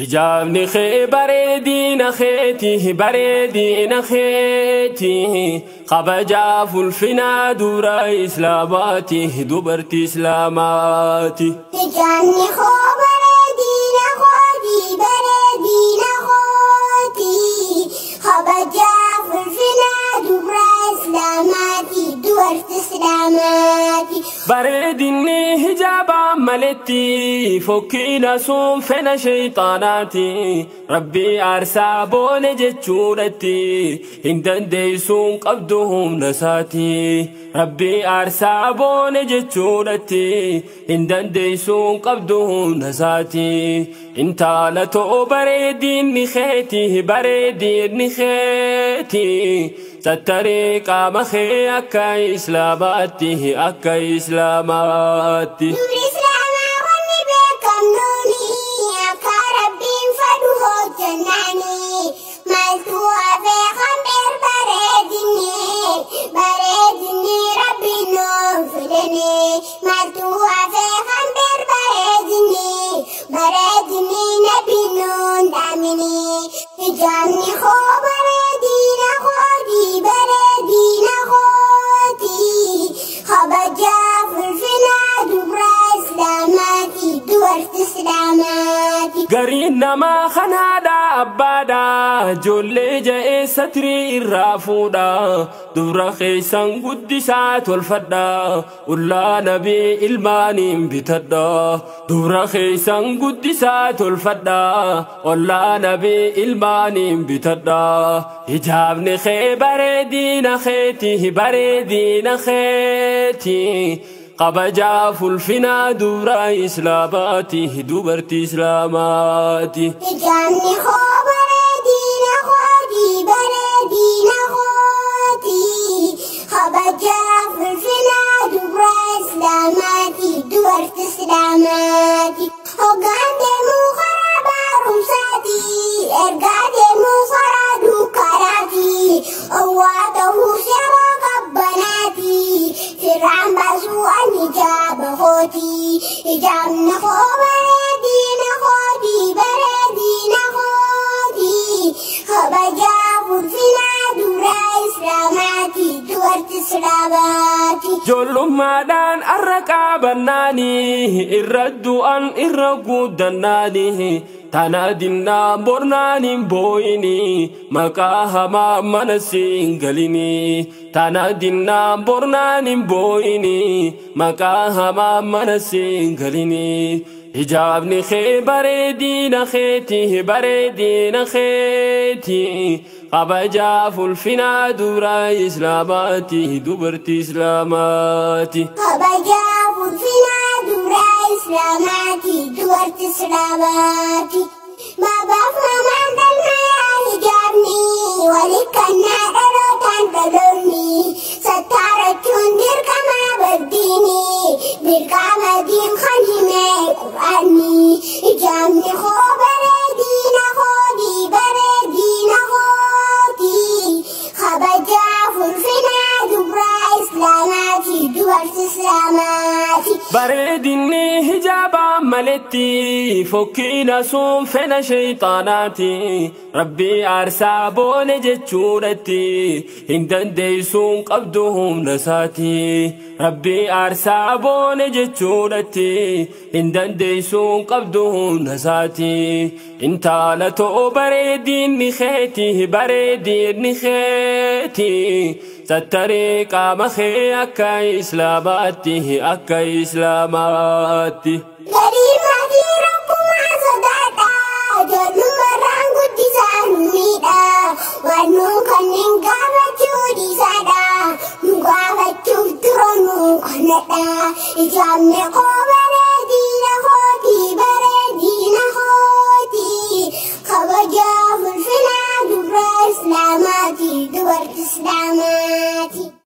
Hijaabni kee bareedina keeti, bareedina keeti, kabajaaf ulfinaa dura islaamaati, dubartii islaamaati. Hijaabni koo bareedina kooti, bareedina kooti, kabajaaf ulfinaa dubra islaamaati, dubartii islaamaati. Bareedinni hijaabaa maletti fokkina sun fena shayxaanaati. Rabbii aarsaa boone jechuudhatti hin dandeessuun qabdu humna isaati. Rabbii aarsaa boone jechuudhatti hin dandeessuun qabdu humna isaati. Intala too bareedinni keeti, bareedinni keeti. Sattaree qaama kee akka islaamaatti, akka islaamaatti. Dubri islaamaa wanni beekamnuuni akka rabbiin fedhu hojjennaani. Maaltu hafee hambir bareedinni, bareedinni rabbiin nuuf fidani. Maaltu hafee hambir bareedinni, bareedinni nabiin nuun dhaamini. Hijaabni koo bareedina kooti, bareedina kooti. Kabajaaf ulfinaa dubra islaamaati, dubartii islaamaati. Gariin namaa kanaadha abbaadha, ijoollee ja'ee satrii irraa fuudha, dubra keessan guddisaa tolfadha, ullaa nabii ilmaaniin bitadha. Dubra keessan guddisaa tolfadha, ollaa nabii ilmaaniin bitadha. Hijaabni kee bareedina keeti, bareedina keeti. Kabajaaf ulfinaa dubra islaamaati, dubartii islaamaati. Hijaabni koo bareedina kooti, bareedina kooti. Kabajaaf ulfinaa dubra islaamaati, dubartii islaamaati. Hoggaan deemuu karaa barumsaati, ergaa deemuu karaa dukkanaati. Owwaa ta'uus yeroo qabbanaati, firraan baasuu ani hijaaba kooti. Hijaabni koo bareedina kooti, bareedina kooti. Kabajaaf ulfinaa dubra islaamaati, dubartii islaamaati. Ijoollummaadhaan arra qabannaanii, irra du'an irra guddannaanii, tana dinnaa bornaan hin boo'inii, maqaa hamaa mana siin galinii. Tana dinnaa bornaan hin boo'inii, maqaa hamaa mana siin galinii. Hijaabni kee bareedina keeti, bareedina keeti. Kabajaaf ulfinaa dura islaamaati, dubartii islaamaati. Kabajaaf ulfinaa dubra islaamaati, dubartii islaamaati. Babaaf mamaan dalmayaa hijaabni, walikkannaa dhalootaan dhaloonni. Sattaarachuun dirqama baddiini, dirqama diin kan hime qur'aanni. Hijaabni koo bareedina kooti, bareedina kooti. Kabajaaf ulfinaa dubra islaamaati, dubartii islaamaati. Bareedinni hijaabaa maletti fokkina sun fena shayxaanaati. Rabbii aarsaa boone jechuudhatti hin dandeessuun qabdu humna isaati. Rabbii aarsaa boone jechuudhatti hin dandeessuun qabdu humna isaati. Intala too bareedinni keeti, bareedinni keeti. Sattaree qaama kee akka islaamaatti, akka islaamaatti. Garii maatii rabbumaa sodaadha, ijoollummaarraan guddisaa nu miidha. Waan nuun kanneen gaafachuu dhiisaadha, nu gaafachuuf dura nu kannadha. Hijaabni koo